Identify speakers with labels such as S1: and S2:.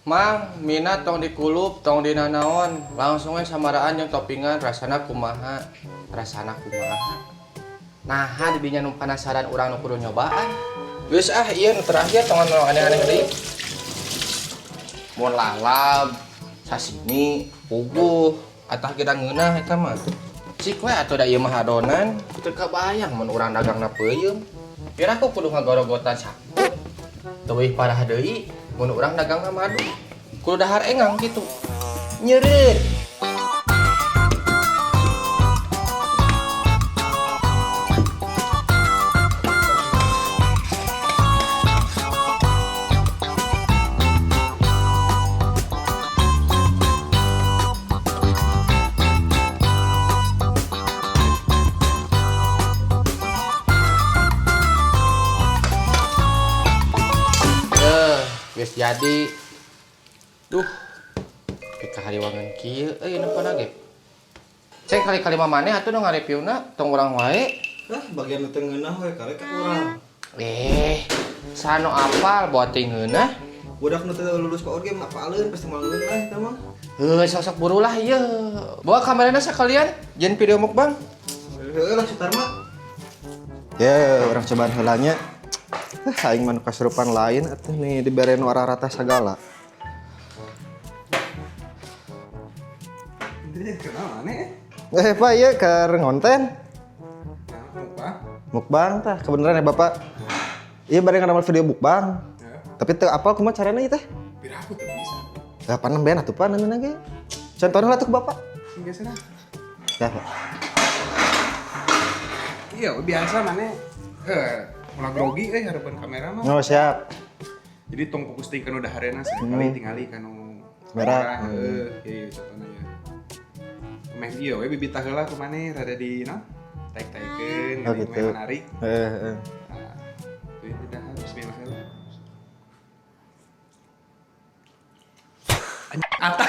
S1: Mang, mina tong dikulup, tong dinanaon, langsung we samaraan jeung toppingan rasana kumaha? Rasana kumaha? Nah, didinya nu penasaran urang nu kudu nyobaan. Geus ah, ieu nu terakhir tong anu aneh-aneh deui. Mun lalab, sashimi, puguh, atah kita ngeunah eta mah. Cik we atuh da ieu mah adonan, teu kabayang mun urang dagangna peuyeum. Pira ku kudu ngagorogotan sapu. Teuih parah deui mun urang dagangna madu. Kudu dahar engang kitu. Nyeureut. Geus jadi. Duh. Pikahariwangan kieu euy nempona ge. Cek kali-kali mah maneh atuh nu ngareviewna tong urang wae.
S2: Lah, bagian nu teu ngeunah we karek ka urang.
S1: Sano apal buat teu ngeunah.
S2: Budak nu teu lulus PAUD ge apaleun pasti moal ngeunah eta mah.
S1: Heuh, sosok buru lah ieu. Bawa kamerana sekalian, jeung video mukbang.
S2: Heuh lah Sutarma. Ya, urang cobaan heula nya. Aing mah nu kasurupan lain atuh nih dibere nu rata sagala. Pak, iya keur ngonten. Mukbang tah, kebeneran ya Bapak. Iya bade ngadamel video mukbang.
S3: Ya.
S2: Tapi teu apal kumaha carana ieu teh?
S3: Piraku teu bisa.
S2: Lah panemben atuh Pak namina ge. Contohna lah tuh ke Bapak.
S3: Sing geus lah.
S2: Ya, Pak.
S3: Iya, biasa maneh ulah grogi euy hareupeun kamera mah.
S2: Oh, siap.
S3: Jadi tong fokus teuing kana dahareuna sekali tingali kanu
S2: Kamera.
S3: Heeh, ieu contohna ya. Meh ieu we bibitah heula ku maneh rada di no? Taek-taekeun,
S2: Oh, gitu.
S3: meh menarik.
S2: Heeh, heeh.
S3: Nah, itu ya dahar bismillah heula. Anjing, atah.